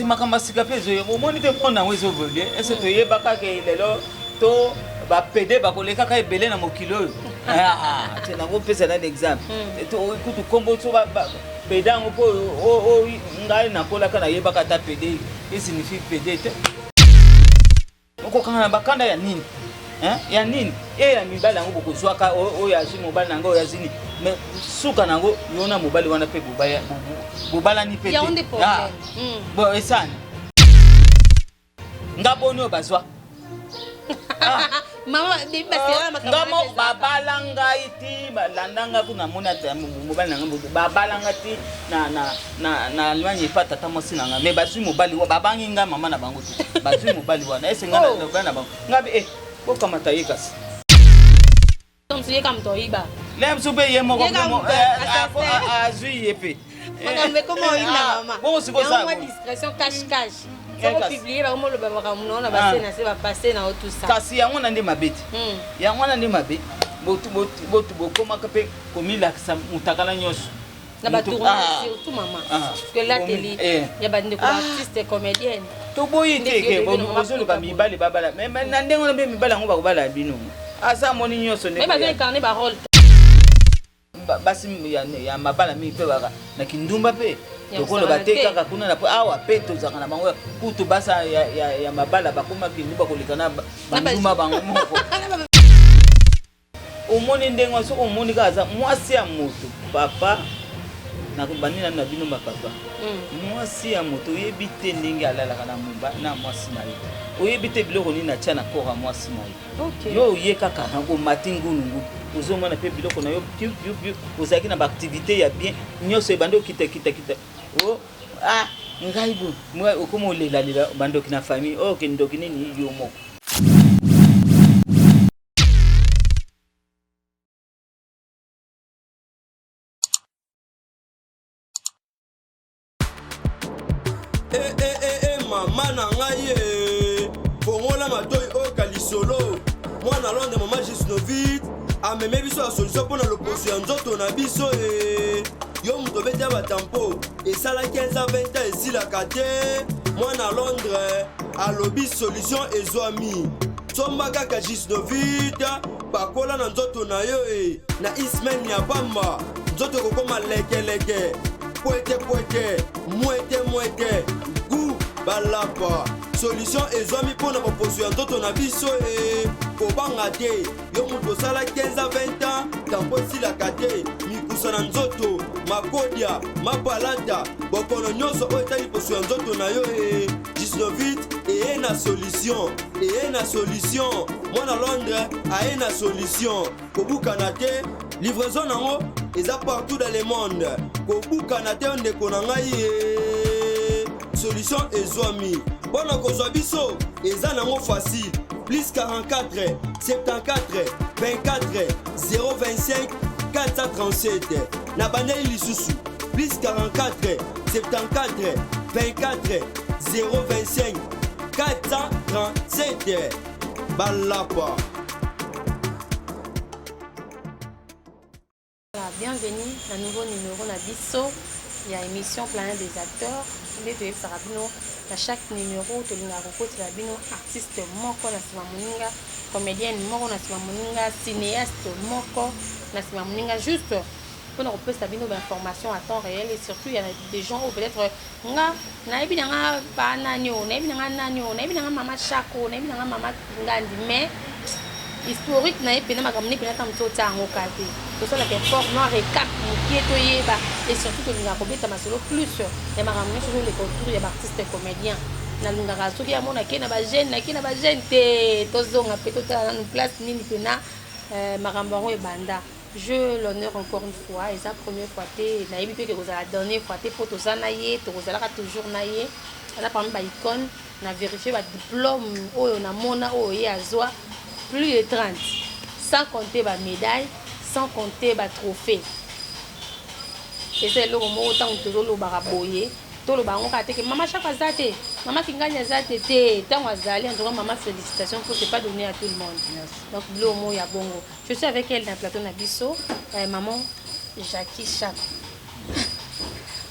Makambo ya sika mpe ezoya, omoni te monde yango ezo évoluer. Ese toyebaka ke lelo to bapede bakolekaka ebele na mokili oyo? Ah, te nakopesa nani exemple? Kutu kombo so pede yango, mpo ngai nakolaka nayebaka ata pede esignifie pede te. Okokanga na bakanda ya nini? Hein? Ya nini e ya mibali yango bokozwaka oyo azwi mobali na yango, oyo azwi nini, mais suka na yango yo na mobali wana mpe bobalani mpe Yango nde te. problème. Ah. Bon, esani nga boni oyo bazwa? Ah. Mama debi basela makambo Nga wana mo mpe ezalaka. Babala ngai ti balanda nga kuna, namoni ata mobali na ngai, babala nga ti na Allemagne epa tata mwasi na ngai, mais bazwi mobali wa babangi ngai mama na bango te, bazwi mobali wana ese ngai Oh. na bango ngai be eh, bokamata ye kasi. Mosusu ye ka moto oyiba. Le mosusu mpe ye moko Ye ka moto assassin. Azwi ye mpe. Makambo ekoma oyinda mama. Bongo sikoyo Yango mwa osala discrétion, cache cache. Eh, Soko kasi. publie, bango moloba makambo nao na base na se bapasse na yo, tout ça. Kasi yango na nde mabe te. Yango wana nde mabe. Botu bokomaka mpe komilakisa mutakala nyonso. Na batournage surtout, mama, parce que lateli ya bandeko baartiste comédienne. Toboyi te Ndeti ke yo bebe na mama bozoluka Kuta. Mibali babala, mais na ndenge wana mpe mibali yango bakobala bino, aza amoni nyonso me bazo incarne barole. Basi ya mabala mingi mpe baka na kindumba mpe. Ya Tokoloba kosakana te te. Kaka kuna na awa mpe tozalaka na bango. Kutu basa ya mabala bakoma kindumba koleka na bandumba bango moko. Omoni ndenge wana, soki omoni kaka aza mwasi ya moto, papa bandi nanu na bino bapapa. Mwasi ya moto, oyebi te ndenge alalaka na na mwasi na ye, oyebi te biloko nini atia na corps ya mwasi na ye. Yo oye kaka omati ngunungunu, ozomona mpe biloko na yo piu piu piu, ozalaki na baactivité ya bien nyonso, ebandi okita kita kita o ah, ngai bo okoma olelalela bandoki na famille oyo. Ke ndoki nini? Yo moko. Eh, eh, eh, eh, mama na ngai ye, fongola matoi, oyoka lisolo. Mwana Londres, mama Gisnovit ameme biso ya solution mpo na loposo ya nzoto na biso. E yo moto obeti ya batampo esala 15 a 20 ans esilaka te, mwana Londres alobi solution ezwami. Somba kaka Gisnovit, pakola na nzoto na yo e na ismaine ya pamba, nzoto ekokoma lekeleke, pwete pwete, mwete mwete, gu balapa. Solution ezwami mpo na baposo ya nzoto na biso. E kobanga te, yo moto osala 15 a 20 ans tampo esilaka te, mikusa na nzoto, makodia, mapalata, bokono nyonso oyo etali poso ya nzoto na yo, e Gisnovit eye na solution, eye na solution. Mwana Londres aye na solution. Kobukana te, livraison nango eza partout dans le monde. Kobukana te, ndeko na ngai ye, solution ezwami. Mpo na kozwa biso eza nango facile: plus 44 74 24 025 437. Na bandeli lisusu: plus 44 74 24 025 437. Balapa. Bienvenue na nouveau numéro na biso ya émission Planète des acteurs. Nde toyebisaka bino, na chaque numéro tolingaka kokotela bino artiste moko na nsima moninga, comédienne moko na nsima moninga, cinéaste moko na nsima moninga, juste mpona kopesa bino bainformation à temps réel. Et surtout, il y a des gens oyo peut-être nga nayebi na nga pa nani oyo, nayebi na nga nani oyo, nayebi na nga mama Chako, nayebi na nga mama Ngandi, mais historique na ye mpena, makambo ne mpena, ata mosu otia yango ka te. Tosalaka effort mwa récap mokie toyeba. Et surtout, tolingaka kobeta masolo plus ya makambo nyonso ezoleka autour ya baartiste comédien. Nalingaka soki amona ke na bajeune, nake na bajeune te, tozonga mpe totala nanu place nini mpena makambo yango ebanda. Je l'honneur encore une fois, eza première fois te, nayebi mpe ke kozala dernière fois te, mpo toza na ye, tokozalaka toujours na ye. Aza parmi baicône. Na vérifie badiplôme oyo namona oyo ye azwa, plus de 30, sans compter bamédaille, sans compter batrophée. Eza eloko moko ntango tozolobaka boye, toloba yango kaka te ke mama Chako aza te, mama Kingani aza te te. Ntango azali, en tout cas mama, félicitation, mpo c'est pas donné à tout le monde. Donc biloko moko ya bongo. Je suis avec elle na plateau na biso, maman Jackie Chako.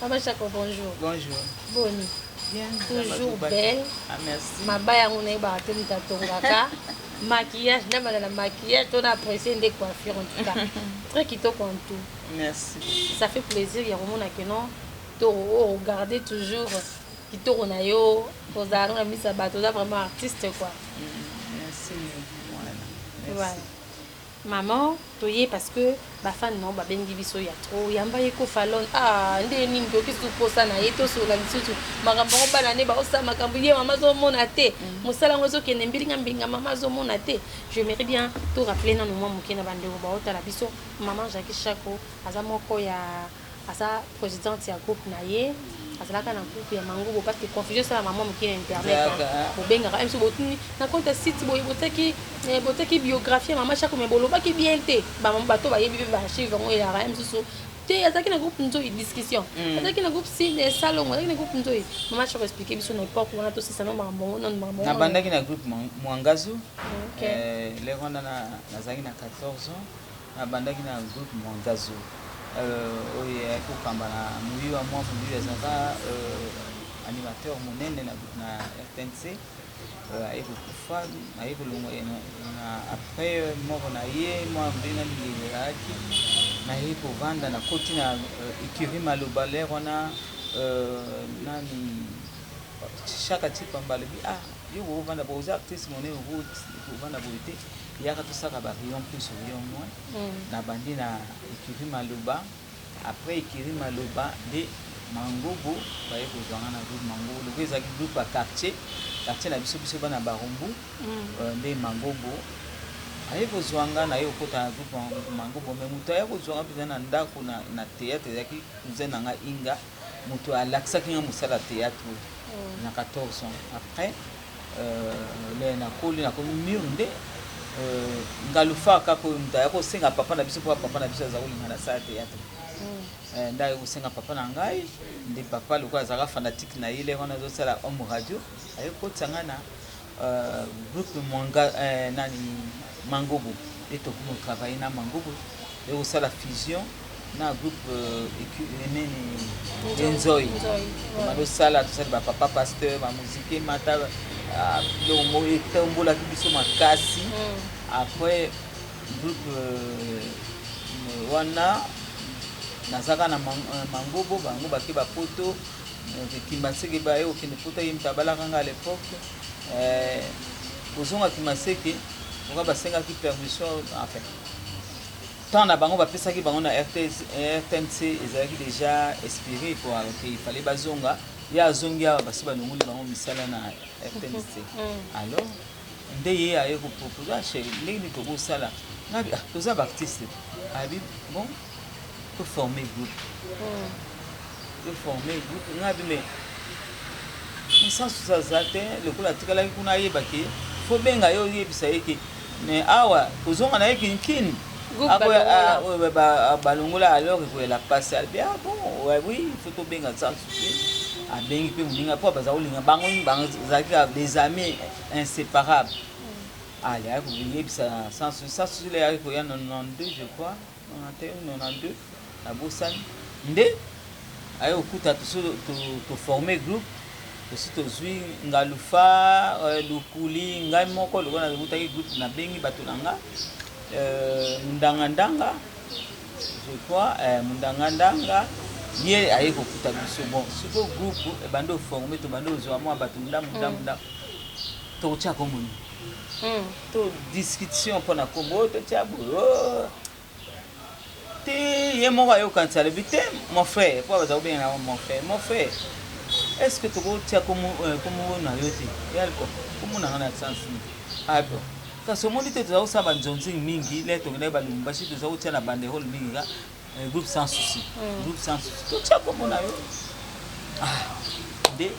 Mama Chako, bonjour. Bonjour. Boni? bien. Toujours belle. Ah, merci. Mabaya yango nayebaka te moto atongaka maquillage nabanda na maquillage to na apprécier nde coiffure, en tout cas très kitoko en tout. Merci. Ça fait plaisir ya komona ke non, to regarder toujours kitoko na yo, kozala no na misa bato, oza vraiment artiste quoi. Merci voilà. Voilà maman, toye parce que bafani na yo babengi biso ya trop, yamba ye Kofalone. Ah, nde nini toyoki susu mposa na ye, tosola lisusu makambo yango. Bana nde baosala makambo, ye mama azomona te, mosala yango ezokende mbilinga mbinga, mama azomona te. J'aimerais bien to rappeler nano mwa moke na bandeko baotala biso, mama Jacki Chako aza moko ya, aza présidente ya groupe na ye, azalaka na groupe ya Mangubo, parce que confusion esalama mwa moke na internet. Bobengaka biso, botuni na compte ya site boye, botiaki biographie ya mama Chako, mais bolobaki bien te. Bato bayebi mpe baarchive yango elaka ye mosusu te. Azalaki na groupe Nzoi Discussion, azalaki na groupe Sine Salongo, azalaki na groupe Nzoi. Mama Chako, explique biso na époque wana, tosisa no makambo ngo nano, makambo. Nabandaki na groupe Mwangazu lere wana nazalaki na 14 ans. Nabandaki na groupe Mwangazu oyo eyaki kokamba na Moyiwa mwa Moyiwa, azalaka animateur monene na RTNC. Aye kokufa, aye kolongwa na après moko na ye mwa ndenge nani ezalaki. Naye kovanda, nakoti na écurie Maloba. Lere wana nani, Chaka Chipamba alobi: "Ah, yo kovanda bo, oza actrice monene, kovanda boye te, yaka tosaka ba rayon plus, rayon moins." Nabandi na écurie Maloba. Après écurie Maloba nde Mangobo baye kozwanga na groupe Mangobo. Loko ezalaki groupe ya quartier, quartier na biso, biso bana Barumbu. Nde Mangobo aye kozwanga, naye kokota na groupe Mangobo. Mais moto aye kozwanga mpenza na ndako na théâtre ezalaki cousin na nga Inga, moto alakisaki nga mosala théâtre na 14 ans. Après le nakoli, nakomi mûr, nde Ngalufa kaka oyo moto aya kosenga papa na biso, mpo papa na biso aza kolinga na sala théâtre. Nde aye kosenga papa na ngai, nde papa lokola azalaka fanatique na ye, lere wana azosala homme radio, aye kotisa ngai na groupe Mwanga, nani, Mangobo. Nde tokomi kotravaille na Mangobo, ye kosala fusion na groupe nini, Enzoi. Tosala, tosali bapapa pasteur, bamuzike mata, biloko moko etombolaki biso makasi. Après groupe wana, nazaka na Mangobo, bango bake bapoto, Kimaseke baye kokende poto, ye moto abalaka nga à l'époque. Kozonga Kimaseke oka, basengaki permission, enfin temps na bango bapesaki bango na RTNC ezalaki déjà expiré quoi, ok, il fallait bazonga. Ye azongi awa, basi balongoli bango misala na RTNC. Alors nde ye aye kopropose: "Ah chéri, ndenge nini tokosala?" Ngabi: "Ah, toza baartiste." Abi: "Bon, toforme groupe, toforme groupe." Ngabi: "Mais mosansu aza te." Lokola atikalaki kuna, ayebaki fo benga ye, oyebisa ye ke mais awa kozonga na ye kinkini balongola, alors ekoyela pasi. Alobi: "Ah bon, ouais, oui, il faut tobenga sans souci." Abengi mpe moninga, mpo baza kolinga bango, bazalaki des amis inséparables. Ale ayaki koyebisa sans souci. Sans souci le ayaki koya na 92, je crois, 91, 92, nabosani. Nde aye kokuta toso toforme groupe, tosi tozwi Ngalufa, Lukuli, ngai moko lokola nakutaki groupe, nabengi bato na nga, Mundangandanga, je crois, Mundangandanga ye aye kokuta biso. Bon, sikoyo groupe ebandi oforme, tobandi ozwa mwa bato ndambu ndambu ndambu. Tokotia kombo nini? To discussion mpona kombo oyo totia boye te. Ye moko ayokanisa, alobi: "Te, mon frère," po baza kobenga na mon frère, "mon frère, est ce que tokotia kombo na yo te?" Kombo na nga na sens nini? Ah bon, kasi omoni te, toza kosala banzonzingi mingi, le tokendaki balumbashi, toza kotia na banderole mingi ka groupe Sans Souci, groupe Sans Souci, totia kombo na yo. Ah, nde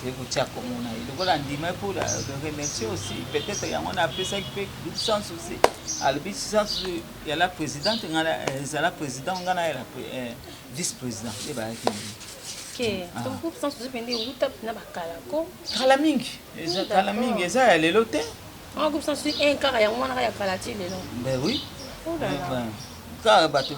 toyei kotia kombo na ye. Lokola ndima pour le remercier aussi, peut-être yango na apesaki mpe groupe Sans Souci. Alobi: "Sans Souci yala présidente, nga ezala président, nga na yala vice président." Nde bayaki. Ok, donc groupe Sans Souci mpe euta na bakala ko? Kala mingi, eza kala mingi, eza ya lelo te. Ah, groupe Sans Souci un kaka yango wana kaka ya kala ti lelo? Ben oui. Kaka bato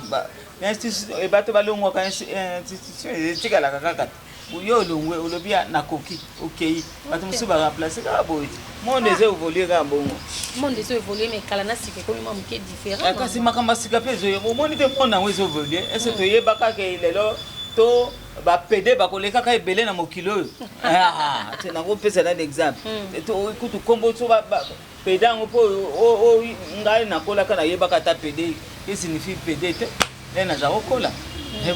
bato balongwaka, institution etikalaka kaka te. Yo olongwe, olobi nakoki, okei, bato mosusu baremplace kaka boye. Monde eza évolue kaka bongo. Monde ezo évolue, mais kala na sika ekomi mwa moke différent. Kasi makambo ya sika mpe ezoya. Omoni te, monde yango ezo évolue. Ese toyebaka ke lelo to bapédé bakolekaka ebele na mokili oyo? Ah, te, nakopesa nani exemple? Kutu nkombo so pédé yango, mpo ngai nakolaka, nayebaka ata pédé esignifie pédé te. Nde naza kokola,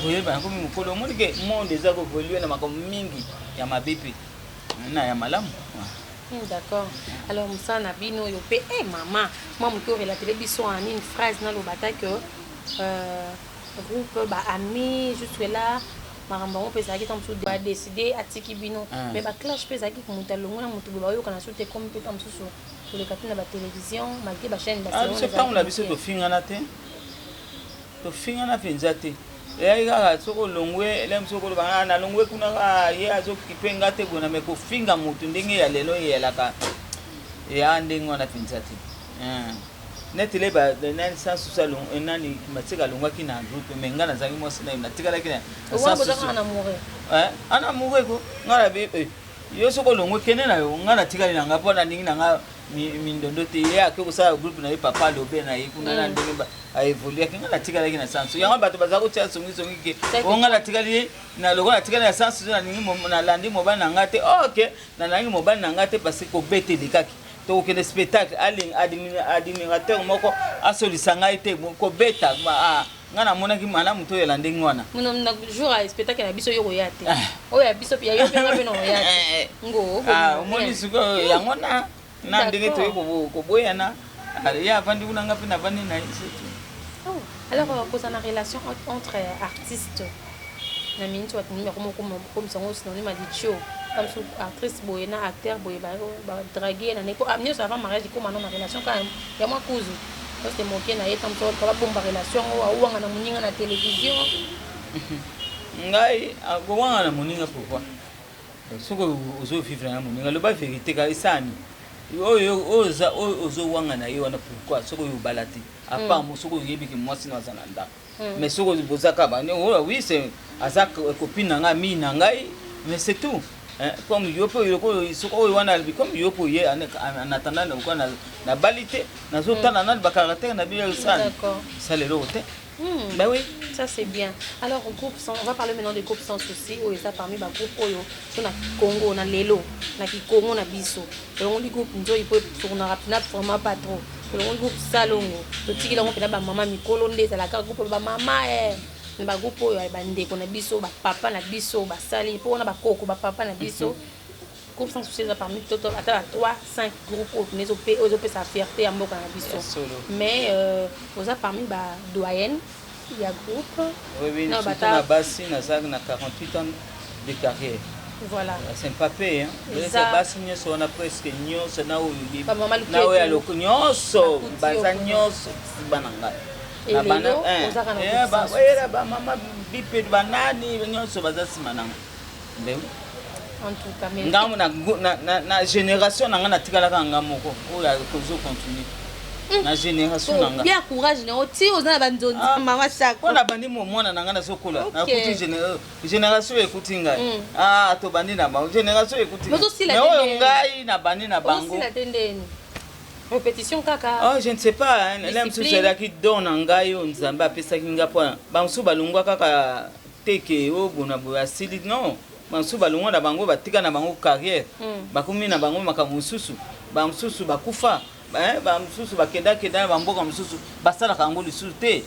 koyeba nakomi mokolo. Omoni ke monde eza koévolue na makambo mingi ya mabe mpe na ya malamu. D'accord. Alors mosala na bino oyo mpe, mama, mwa moke orelatele biso en une phrase. Naloba ta que groupe baami jusque là, makambo yango mpe ezalaki ntango mosusu badécide atiki bino, mais baclash mpe ezalaki, moto alongo na moto boye, bayokana so te, komi mpe ntango mosusu koleka te na batélévision malgré bachaîne. Biso ntango na biso tofingana te, tofingana mpenza te. Eyaki kaka soki olongwe, ele soki oloba nalongwe kuna kaka, ye azokipe nga te bona. Me kofinga motu ndenge ya lelo eyelaka, eya ndenge wana mpenza te. Neti le nani Sans Souci, nani Matika alongwaki na groupe, mais nga nazalaki mwasi na ye, natikalaki na ana amoureux ko. Nga nabi yo soki olongwe, kende na yo, nga natikali na nga mpo nalingi na nga mindondo te. Ye ake kosala groupe na ye, papa alobe na ye kuna na ndenge aévoluaki. Nga natikalaki na Sans. Yango bato baza kotia songisongi ke o nga natikali na lokola natikali na Sans, nalingi nalandi mobali na nga te. Ok, nalangi mobali na nga te parce que kobeta elekaki. Tokokende spectacle, admirateur moko asolisa ngai te, kobeta. Ngai namonaki malamu toyela ndenge wana. Jour ya spectacle na biso, yo koya te, oyo ya biso ya yo mpenga mpe na oya te ngo. Omoni sikoyo, yango na ndenge toye koboyana, ye avandi kuna, nga mpe navandi na ye, surtout. Oh, alors kozala na relation entre artiste na miniti, bato mingi bakomokomisa yango synonyme ya litio. Mosusu actrice boye na acteur boye badrague na ndenge nyonso avant mariage, ekóma no na relation kaka ya mwa kuzu parce moke na ye. Ta mosusu babomba relation yango, awanga na moninga na télévision. Ngai kowanga na moninga, pourquoi? Soki ozovivre na moninga, loba vérité kaka, esani oyo ozowanga na ye wana, pourquoi? Soki oyo obala te, à part soki oyebi ke mwasi no aza na ndako. Mais soki boza kaka bani, oui, c'est aza copine na ngai, ami na ngai, mais c'est tout. Comme yo mpe, soki oyo wana alobi comme yo mpe ye, en attendant lokola nabali te, nazotala nani bacaractère na bino, osani sala eloko te. Ben oui. Ça c'est bien. Alors groupe sans, on va parler maintenant de groupe Sans Souci oyo eza parmi ba groupe oyo so na Congo na lelo na Kikongo na biso. Tolongoli groupe Nzoi po tournera na vraiment pas trop. Tolongoli groupe Salongo. Totikeli yango mpena ba mama mikolo nde ezalaka groupe ba mama na ba groupe oyo ya bandeko na biso, ba papa na biso basali mpo wana bakoko, ba papa na biso. Groupe Sans Souci eza parmi toto ata ba 3 5 groupe oyo pene oyo ezopesa fierté ya mboka na biso. Mais oza parmi ba doyenne ya groupe. Oui, non, surtout na basi, nazalaki na 48 ans de carrière. Voilà. C'est pas peu, hein. Eza basi nyonso wana, presque nyonso na oyo yebi na oyo ya loko nyonso, baza nyonso bana ngai. Na bana bayela, bamama bipe, banani nyonso baza nsima nango. En tout cas, mais ngambo na génération na ngai, natikalaka nga moko oyo akozo continue na génération na nga. Bien, courage na yo ti oza na banzonzi, mama Shako. Mpo na bandi mwana na ngai, nazokola, nakuti génération ekuti ngai. Ah, tobandi na bango, génération ekuti, mais oyo ngai nabandi na bango. Osila te ndeni? Répétition kaka? Oh, je ne sais pas. La mosusu ezalaki don na ngai oyo Nzambe apesaki nga. Mpo bamosusu balongwa kaka te ke oyo bona boye asili, non. Bamosusu balongwa na bango, batika na bango carrière, bakomi na bango makambo mosusu. Bamosusu bakufa, bamosusu bakendakenda na bamboka mosusu, basalaka yango lisusu te.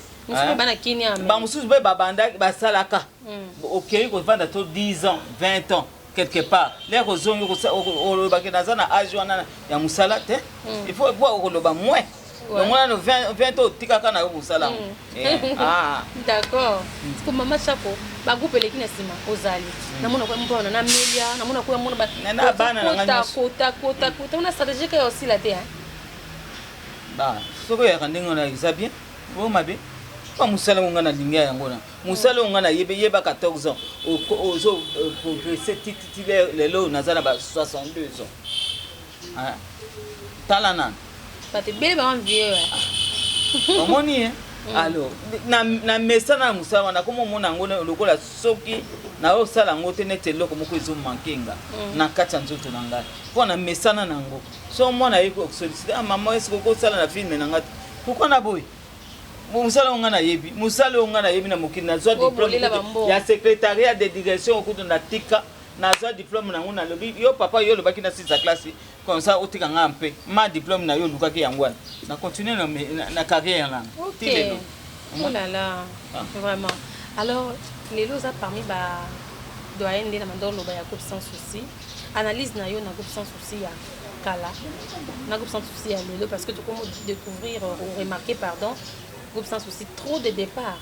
Bamosusu mpe babanda basalaka, okei kovanda to 10 ans, 20 ans quelque part, lere ozongi, olobaki naza na age wana ya mosala te. Il faut po okoloba moins donc wana 20 otikaka na yo mosala. D'accord. Parce mama Chako, bagroupe eleki na nsima, ozali namona koya mpona na melia, namona koya mona. Na bana na nga. Kota kota kota una stratégie kaya osila te. Soki oyaka ndenge wana, eza bien. Oyo mabe pa mosala oyo nga nalingi yango, na mosala oyo nga nayebi yeba 14 ans, ozo progresse tititi. Lelo naza na ba 62 ans, tala nanu. Bato ebele bama vieux. Omoni ye. Alors na mesana na mosala wana, nakoma omona yango lokola soki naosala yango te, neti eloko moko ezomanquer nga na kati ya nzoto na ngai, mpo na mesana na yango. So mwana aye kosolliciter: "Ah mama, est-ce okosala na film na nga te?" Pourquoi na boye mosala oyo nga nayebi, mosala oyo nga nayebi na mokili? Nazwa diplôme ya secrétariat de direction okutu, natika, nazwa diplôme nango. Nalobi: "Yo papa, yo olobaki nasisa classe comme ça otika nga mpe ma diplôme na yo olukaki yango wana." Na continue na carrière nanga ti lelo. Oh là là. Ah. Vraiment. Alors lelo oza parmi ba doyen nde na mandoloba ya groupe Sans Souci. Analyse na yo na groupe Sans Souci ya kala na groupe Sans Souci ya lelo, parce que tokomo découvrir ou remarquer, pardon, groupe Sans Souci, trop de départ.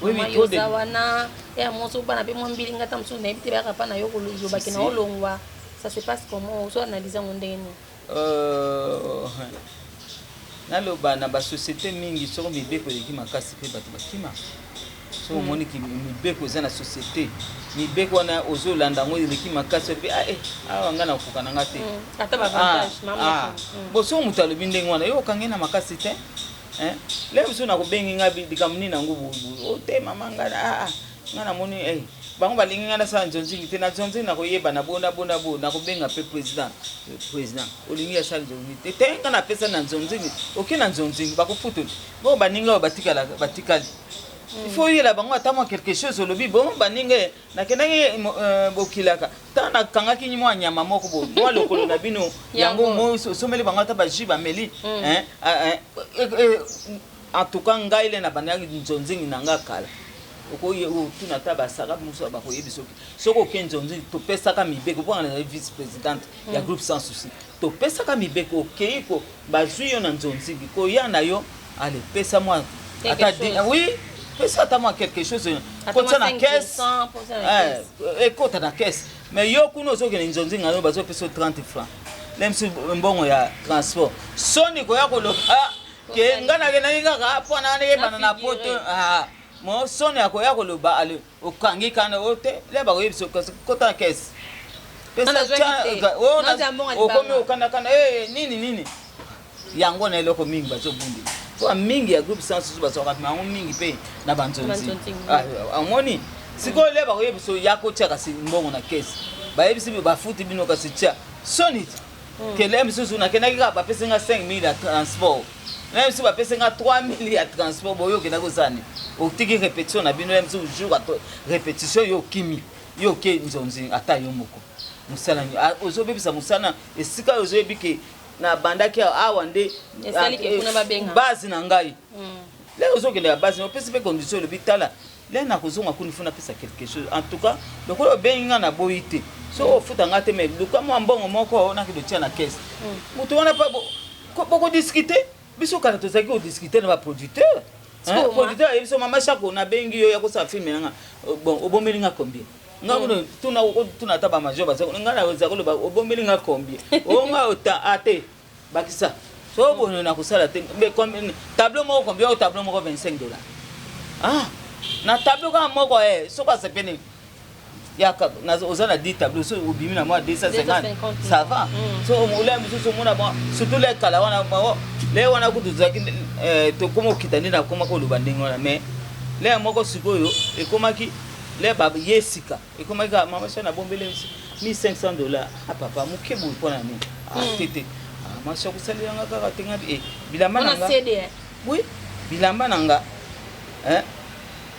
Oui, trop de Oza wana ya moso, bana mpe mwa mbilinga, ta mosusu nayebi te, bayaka mpa na yo kolobaki na olongwa. Ça se passe comment? Ozo analyse yango ndenge nini? Naloba na basociété mingi, soko mibeko eleki makasi mpe bato bakima. Soki omoniki mibeko eza na société, mibeko wana ozolanda yango eleki makasi mpe awa ngai nakokoka na nga te. Ata baavantage. Bon, soki moto alobi ndenge wana, yo okangi na makasi te. Le mosusu nakobengi nga likambo nini yango o te, mama, ngai nga namoni bango balingi ngai nasala nzonzingi te. Na nzonzingi nakoyeba na bona bona bo nakobenga mpe président: "Président, olingi asala nzonzingi te?" "Te, ngai napesa na nzonzingi." Oke na nzonzingi, bakofuta te. Bo baninga oyo batikali, batikali, il faut oyela bango ata mwa quelque chose. Olobi: "Bon, baninga, nakendaki bokilaka, ntango nakangaki mwa nyama moko bo mwa lokolo na bino yango." Osomeli bango ata bajus, bameli. En tout cas, ngai le na bandaki nzonzingi na nga kala, otuna ata basaka mosusu, bakoyebi. Soki oke nzonzingi, topesaka mibeko. Mpo nazali vice présidente ya groupe Sans Souci, topesaka mibeko. Okei ko bazwi yo na nzonzingi, koya na yo, ale pesa mwa ata, oui, pesa ata mwa quelque chose, kotia na caisse, ekota na caisse. Mais yo kuna ozokende nzonzingi yango, bazopesa 30 francs, lemsi mbongo ya transport. Soni koya koloba ke nga nakendaki kaka mpo na nayebana na poto. Mo soni ya koya koloba, ale okangi kana o te, le bakoyebisa kota na caisse, okomi okandakanda nini nini yango na eloko mingi bazobundela po mingi ya groupe Sans Souci, bazwaka yango mingi mpe na banzonzi. Amoni sikoyo le bakoyebisa ya kotia kasi mbongo na caisse, bayebisi bafuti bino, kasi tia soni te kele misusu nakendaki kaka, bapesi nga 5000 ya transport, na misusu bapesi nga 3000 ya transport. Boyo okendaki kosala nini? Otiki répétition na bino ya misusu, jour répétition, yo okimi, yo oke nzonzi. Ata yo moko mosala ozobebisa mosala esika oyo ozoyebi ke nabandaki awa nde base na ngai. Lelo ozokende ya base, opesi mpe condition, olobi: "Tala, le nakozonga kuna, ifo napesa quelque chose. En tout cas, lokola obengi nga, naboyi te. So ofuta nga te, mais luka mwa mbongo moko nakende otia na caisse." Moto wana mpa bokodiscuter. Biso kala tozalaki kodiscuter na baproducteur. Producteur ayebi so: "Mama Shako, nabengi yo ya kosala film nanga. Bon, obombeli nga combien?" Nga kuna tuna, tuna ata bamajor baza. Nga naza koloba: "Obombeli nga combien?" "Onga ota ate bakisa so bono na kosala te. Tableau moko combien?" "O tableau moko 25 dollars." "Ah, na tableau kaka moko e soki asepeni yaka oza na 10 tableau, so obimi na mwa 250, ça va." So olia mosusu omona bon, surtout le kala wana, le wana kutu tozalaki tokóma okita nde nakóma koloba ndenge wana. Mais le moko sikoyo ekomaki le baye sika, ekomaki kaka: "Mama so, nabombeli 1500 dollars." "Ah papa, moke boye mpo na nini?" "Ah te te, masi akosalelanga kaka te. Nga bilamba na nga, oui, bilamba na nga,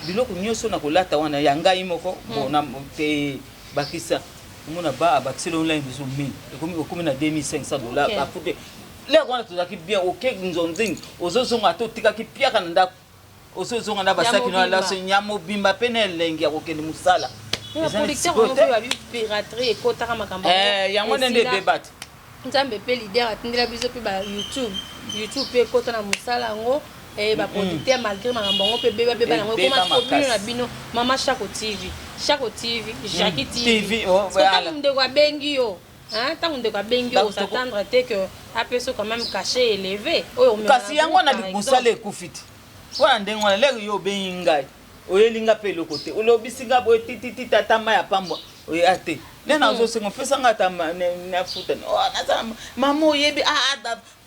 biloko nyonso na kolata wana ya ngai moko bon te." Bakisa, omona ba abakiseli online biso 1000, ekomi okomi na 2500 dollars. Bafute lere wana tozalaki bien. Oke nzonzingi, ozozonga, ata otikaki piaka na ndako, ozozonga na basaki no alaso nyama obimba mpe na elengi ya kokende mosala. Yango nde nde ebeba te. Nzambe mpe leader atindela biso mpe ba YouTube. YouTube mpe ekota na mosala yango, baproducteur, malgré makambo yango mpe beba beba yango, ekoma bino na bino. Mama Shako TV, Shako TV, Jacki TV, ntango ndeko abengi yo, ntango ndeko abengi yo, os'attendre te que apesa quand même cachet élevé oyo. Kasi yango na mosala ekufi te mpona ndenge wana. Lere yo obengi ngai, oyeli nga mpe eloko te, olobisi nga boye tititi, ata mai ya pambwa oya te. Nde nazosenga, opesa nga ata nafuta. Nazala mama, oyebi.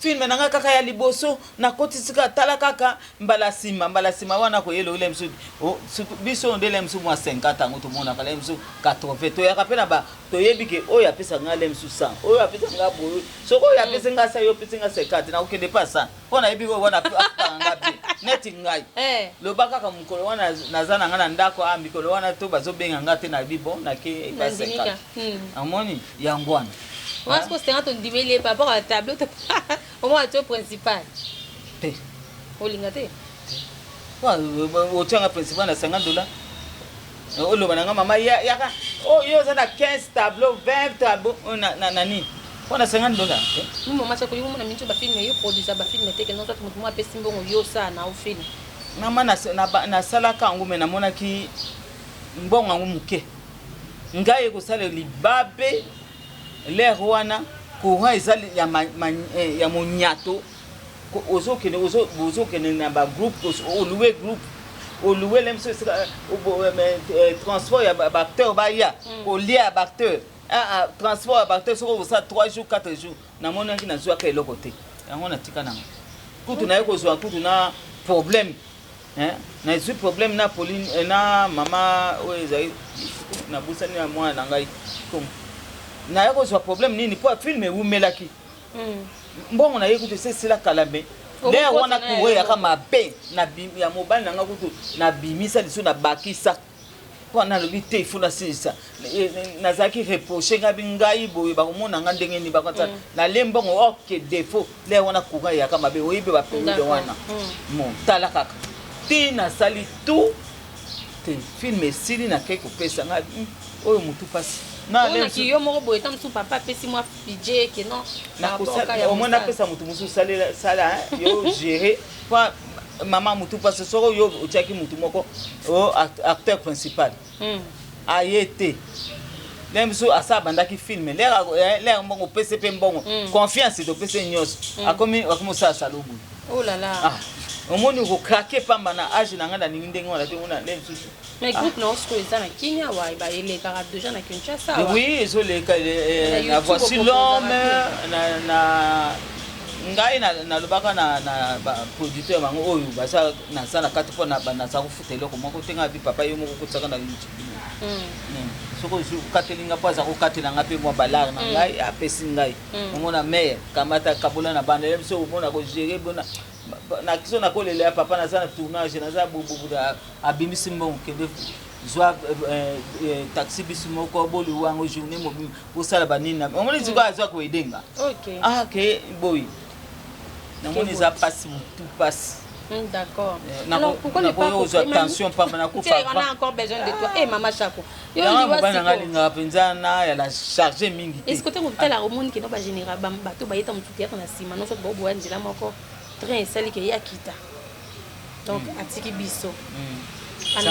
Film na nga kaka ya liboso nakotisi kaka, tala kaka mbala nsima, mbala nsima wana koyela oyela biso, oh, surtout biso nde le mosusu mwa 50 yango tomonaka le mosusu 80, toyaka mpe na ba toyebi ke oyo apesaka nga le mosusu 100, oyo apesaka nga boye, soki oyo apesi nga 100, yo opesi nga 50, nakokende pa 100 mpo nayebi oyo wana afutaka nga bien neti ngai. Loba kaka mokolo wana naza na nga na ndako, ah, mikolo wana to bazobenga nga te, nayebi bon nake epa 50. Amoni yango wana. Wana sikoyo 50 ondimeli ye par rapport à tableau omona to principal te. Olinga te. Otianga principal na $50. Oloba na nga mama yaka, oh, yo oza na 15 tableau, 20 tableau na na nini mpo na $50. Mi mama Chako, yo mona minso bafilm, yo produisa bafilm te ke non, soit moto mo apesi mbongo, yo osala na yo film? Mama, nasalaka yango, me namonaki mbongo yango moke. Ngai ekosala libabe l'heure wana courant eza ya, ya monyato, ozokende ozokende na bagroupe, olouer groupe, olouer le mosusu esika transport ya baacteur baya, kolia ya baacteur, transport ya baacteur. Soki okosala 3 jours, 4 jours, namonaki nazwaka eloko te. Yango natika nanga kutu naye kozwa kutu na problème, nazwi problème na Pauline, na mama oyo ezali nabusani ya mwana na ngai. Naye kozwa problème nini? Mpo film ewumelaki, mbongo na ye kutu esi esila kala. Me l'heure wana courant eyaka mabe ya mobali na nga, kutu nabimisa liso, nabakisa mpo nalobi te, ifo nasilisa. Nazalaki reproche ngai, ngai boye bakomona nga ndenge nini, bakosa nalie mbongo ok défaut. L'heure wana courant eyaka mabe, oyebi baperiode wana. Mo tala kaka ti nasali tout te, film esili, nakei kopesa ngai oyo motu mpasi. Onaki yo moko boye, ta mosusu papa apesi mwa budget ke non. Omoi napesa motu mosusu, sala yo, gérer po mama motu mpasi. Soko yo otiaki motu moko o acteur principal, aye te, le mosusu asa abandaki film, l'heure mbongo opesi mpe mbongo, confiance topesi nyonso, akomi akomi osala salo boye. Oh là là. Omoni okocraquer pamba. Na age na ngai nalingi ndenge wana te, omona le mosusu. Mais groupe na osiko eza na Kenya wa elekaka déjà na Kinshasa? Oui, ezoleka na Voici l'homme. Na ngai nalobaka na baproducteur bango oyo baza naza na kati, mpo naza kofuta eloko moko te. Ngai bi papa yo moko kotisaka na YouTube, soki okateli nga, mpo aza kokatela nga mpe mwa balare na ngai apesi ngai, omona mere kamata kabola na bana ye biso, omona kogérer bona na kiso. Nakolela ya papa, naza na tournage, naza bububu, abimisi mbongo, kende zwa taxi biso moko boliwa yango journée mobima, bosala banini. Omoni sikoyo azwa koedenga. Ah, ke boye namoni eza mpasi, motu mpasi. D'accord. Alors pourquoi ne pas kozwa tension pamba, nakufa. On a encore besoin de toi. Eh mama Chako. Yo liwa siko. Nanga lingaka mpenza na ya la charge mingi te. Est-ce que ntango tala omoni ke no bagénéra bato bayeta motu théâtre na nsima nyonso boboya nzela moko, train esali ke ye akita, donc atiki biso.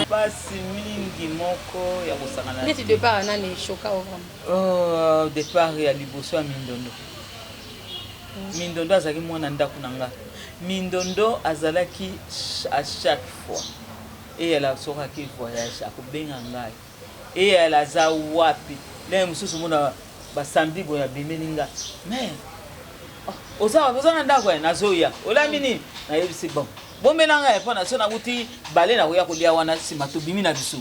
Mpasi mingi moko ya kosangana. Neti départ nani choka o vraiment? Oh, départ ya liboso ya Mindondo. Mindondo azalaki mwana ndako na nga. Mindondo azalaki à chaque fois eyala, soki aki voyage akobenga ngai, eyala aza wapi. Ndenge mosusu mona basamedi boye abimeli nga, mais oza na ndako, nazoya, olami nini? Nayebisi bon, bomela ngai mpo na so nakuti bale, nakoya kolia wana, nsima tobimi na biso.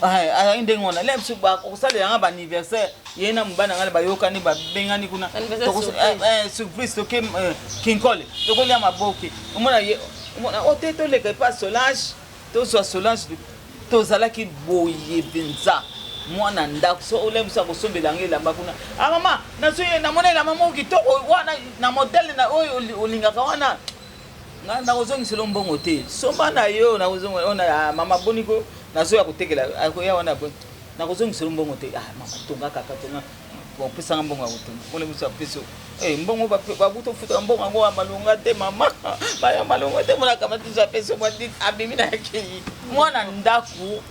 Azalaki ndenge wana. Le biso bakosalela nga baanniversaire, ye na mobali na ngai bayokani, babengani kuna surprise, toke Kinkole, tokolia maboke. Omona ye, omona o te, toleka epa Solange, tozwa Solange. Tozalaki boye mpenza, mwana ndako. So ole mosu akosombela yango elamba kuna, ah mama, nazwi, namona elamba moko kitoko wana na modele na oyo olingaka wana, nakozongisela mbongo te, somba na yo. Nakozonga, mama boniko, nazoya kotekela, akoya wana, nakozongisela mbongo te. Ah mama, tonga kaka, tonga. Bon, opesanga mbongo ya kotonga mpona biso, apesi mbongo, bakuta ofutaka mbongo yango ya malonga te, mama ya malonga te, mona kamati so apesi mwa, abimi na akei. Mwana ndako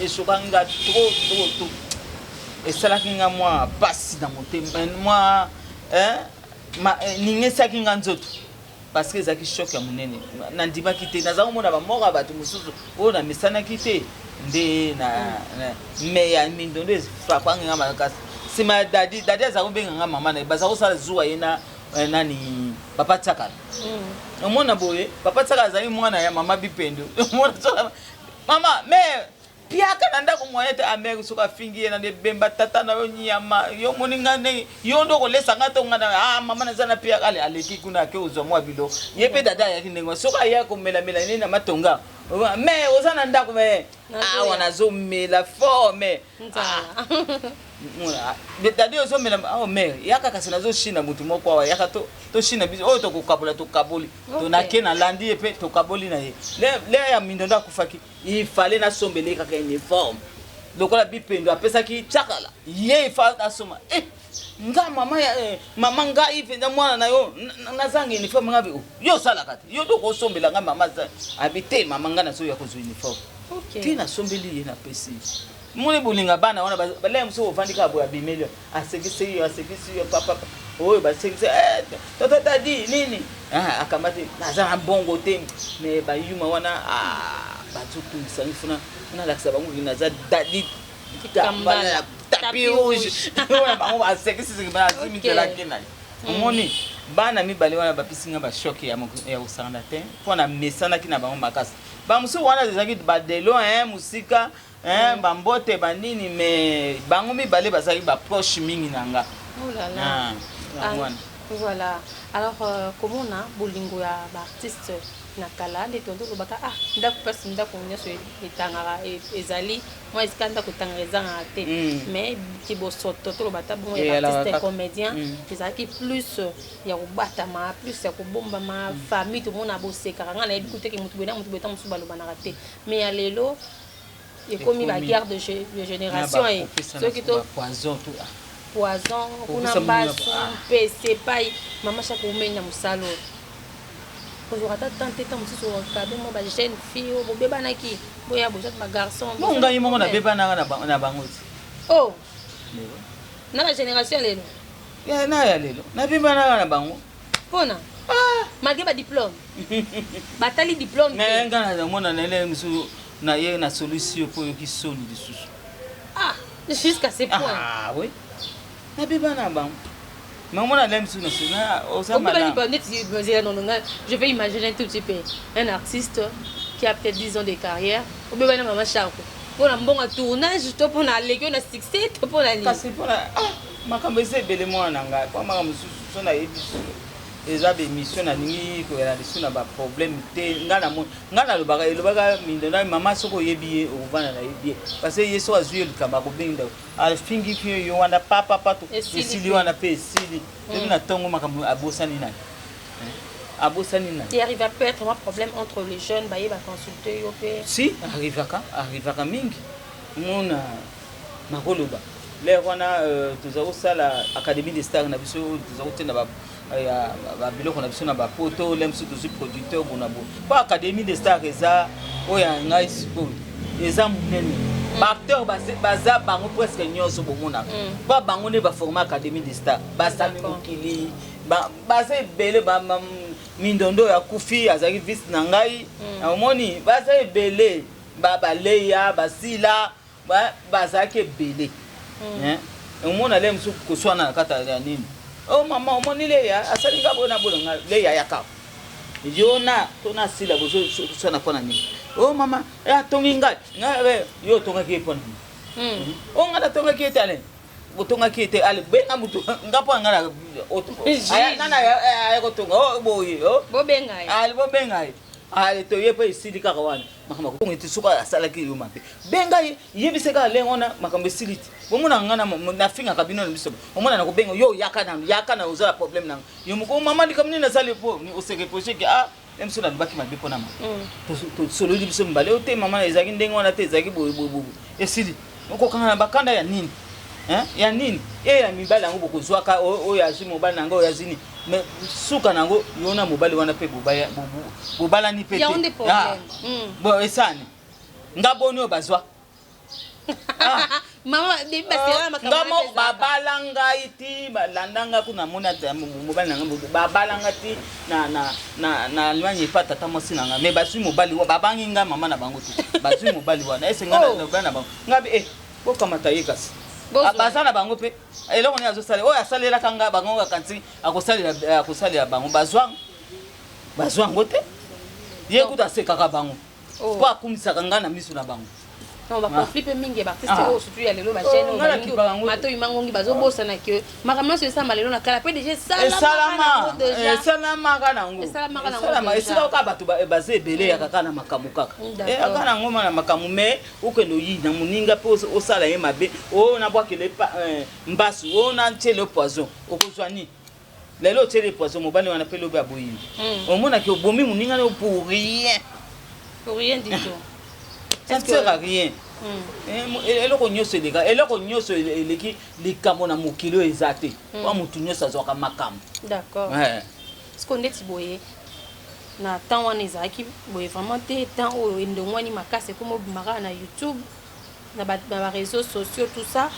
esokaki nga trop trop trop, esalaki nga mwa pasi na motema, mwa ningesaki nga nzoto, parce que ezalaki choc ya monene. Nandimaki te, naza komona bamoko ya bato mosusu oyo namisanaki te nde na me ya Mindondo efrappanga nga makasi. Nsima ya Dadi, Dadi aza kobenga nga mama na ye, baza kosala zuwa ye na Nani, Papa Tsakala. Omona boye, Papa Tsakala azali mwana ya mama Bipendo. Omona mama mais piaka na ndako moyen te. Amere soki afingi ye na nde bemba tata na yo nyama, yo moni nga ndenge yo nde okolesa nga to nga na ah mama naza na piaka. Ale aleki kuna, ake ozwa mwa biloko. Ye mpe dada ayaki ndenge wana. Soki aya komelamela nini na matonga, mais oza na ndako, mais awa nazomela fort, mais dadi ozomela awa, mare yaka kasi nazoshina motu moko awa, yaka toshina biso oyo tokokabola, tokaboli, tonake nalandi ye mpe tokaboli na ye. Le ya mindondo akufaki, il fallait nasombele ye kaka uniforme lokola Bipendo apesaki Tiakala ye, ifa nasomba. Eh, nga mama ya mama, ngai mpenza mwana na yo, nazanga uniforme? Nga yo osalaka te, yo nde okosombela nga? Mama abi te, mama ngai nazoya kozwa uniforme te. Nasombeli ye, napesi. Moni bolinga bana wana, balaya mosusu ovandi kaka boye, abimeli yo, asekisi yo, asekisi yo, papa oyo basekisi toto tadi nini, akamati naza na mbongo te, mais bayuma wana bazotungisa ngi funa nalakisa bango naza dadi tambala tapis rouge wana. Bango basekisi, bazimitelaki na ye. Omoni bana mibale wana bapesi nga bachoc ya kosangana te, mpo na mesanaki na bango makasi. Bamosusu wana ezalaki badelo mosika, bambote banini, mais bango mibale bazalaki baproche mingi na nga. Oh là là. Ah, voilà. Alors komona bolingo ya baartiste na kala nde tondo olobaka, ah ndako mpasi, ndako nyonso etangaka, ezali mwa esika ndako etangaka ezangaka te, mais kibosoto, toloba ata bongo, ya baartiste comédien ezalaki plus ya kobatama, plus ya kobombama. Famille tomona bosekaka, ngai nayebi kuteke motu boye na motu boye, ta mosusu balobanaka te. Mais ya lelo ekomi baguerre de génération e soki to poison kuna, mbasu mpese epai mama Chaka omeni na mosala oyo, kozwaka ata tante ta mosusu okabe mwa bajeune fille oyo bobebanaki, boya bozwaki bagarçon. Mo ngai moko nabebanaka na bango ti. Oh, na bagénération ya lelo? Na ya lelo nabebanaka na bango. Mpona malgré badiplôme, batali diplôme? Mais ngai nazomona na ele mosusu na ye na solution mpo oyoki soni lisusu. Ah, jusqu'à ce point? Ah oui, nabeba na bango, mais omona le mosusu na oza. Je vais imaginer un tout petit peu un artiste qui a peut-être 10 ans de carrière, obebani na mama Chako mpona mbongo tournage, to mpona aleki na succès, to mpona nini? Kasi mpona makambo eza ebele, mwana na ngai, mpo makambo mosusu so nayebi so eza baémission, nalingi koyala lisu na baproblème te. Ngai nalobaka, elobaka mindo na mama, soki oyebi ye, okovanda na ye bien, parce que ye soki azwi ye likambo, akobengi, afingi fi yo wana papapa, esili wana mpe esili. Toyebi na ntongo makambo abosani nani, abosani nani. Il arrive peut être un problème entre les jeunes, baye baconsulte yo mpe? Si, arrivaka, arrivaka mingi. Mona nakoloba l'heure wana toza kosala Académie de Star na biso, toza kotinda babiloko na biso na bapoto. Le mosusu tozwi producteur bona bo mpo Académie de Star eza oyo ya ngai. Sikoyo eza monene, baacteur baza bango presque nyonso bomonaka, mpo bango nde baforme Académie de Star. Basami mokili baza ebele, mindondo oyo akufi azalaki vice na ngai. Omoni baza ebele, baleya basila, bazalaki ebele. Omona le mosusu koswana na kati ya nini, o mama omoni leya asali nga boye na boye, nga leya yaka yo na to nasila, bozoswana mpo na nini? O mama atongi ngai, yo otongaki ye mpo na nini? O ngai natongaki ye te. Ale otongaki ye te, ale benga mutu nga mpo nga nana aya kotonga o boye. Bobenga ye. Ale bobenga ye, ale toye mpo esili kaka wana. Makambo akotonga te, soki asalaki yo mabe, benga ye, yebisa kaka lenge wana makambo esili te. Bomona nga nafingaka bino na biso, omona na kobenga yo, yaka na yaka na oza na problème nanga yo moko. Mama, likambo nini nasali po ose reproche ke ah ye mosu nalobaki mabe mpo na mama? Tosololi biso mibale, oyo te mama, ezalaki ndenge wana te, ezalaki boye boye boye, esili. Okokanga na bakanda ya nini, ya nini? E ya mibali yango bokozwaka, oyo azwi mobali na yango, oyo azwi nini, mais suka na yango yo na mobali wana mpe bobalani mpe te. Bon, esani nga boni oyo bazwa Mama. Nga babala ngai ti balanda nga kuna, moni mobali na nga, babala nga ti na Allemagne epa tata mwasi na nga, mais bazwi mobali wa babangi nga mama na bango te, bazwi mobali wana ese nga na bango nga be bokamata ye kasi. Ah, baza na bango mpe eloko nini azosala oyo asalelaka nga bango akanisi akosalela akosalela bango bazwa bazwa yango te. Ye kutu asekaka bango Oh. mpo akumisaka nga na miso na bango. Non, baconflit mpe mingi ya baartiste Ah. oyo, surtout ya lelo, bajeune Oh, oyo nga balingi nakipa bango te. matoi mangongi, bazobosana ke makambo nyonso esalama lelo, na kala mpe déjà esalamaka Esalama. nango déjà. Esalamaka nango. Esalamaka nango Esalama. déjà. Esika kaka bato baza ebele, ya kaka na makambo kaka. D'accord. Kaka nango ma na makambo, mais okende oyina moninga mpe osala ye mabe, oyo nabwakele mbasu, oyo natiele poison, okozwa nini? Lelo otiele poison, mobali wana mpe lobi aboyini. Omonaki obomi moninga no pour rien. Pour rien du tout. Ça ne sert à rien. Eloko nyonso eleka, eloko nyonso eleki likambo na mokili oyo eza te wa motu nyonso azwaka makambo. D'accord. Siko ndeti boye, na temps wana ezalaki boye vraiment te. Temps oyo endongwani makasi, ekoma obima kaka na YouTube, na baréseaux sociaux, tout ça.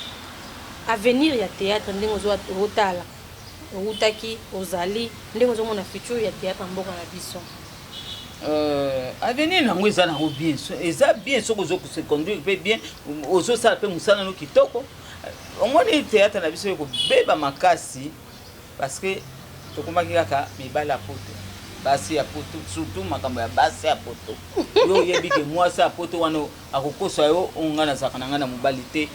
Avenir ya théâtre, ndenge ozotala, outaki, ozali ndenge ozomona futur ya théâtre ya mboka na biso? Avenir nango eza nango bien, eza bien soki ozokose conduire mpe bien, ozosala mpe mosala no kitoko. Omoni, théâtre na biso ekobeba makasi parce que tokomaki kaka mibali ya poto, basi ya poto, surtout makambo ya basi ya poto. Yo oyebi ke mwasi ya poto wana akokosa yo: "Oyo ngai nazalaka na ngai na mobali te,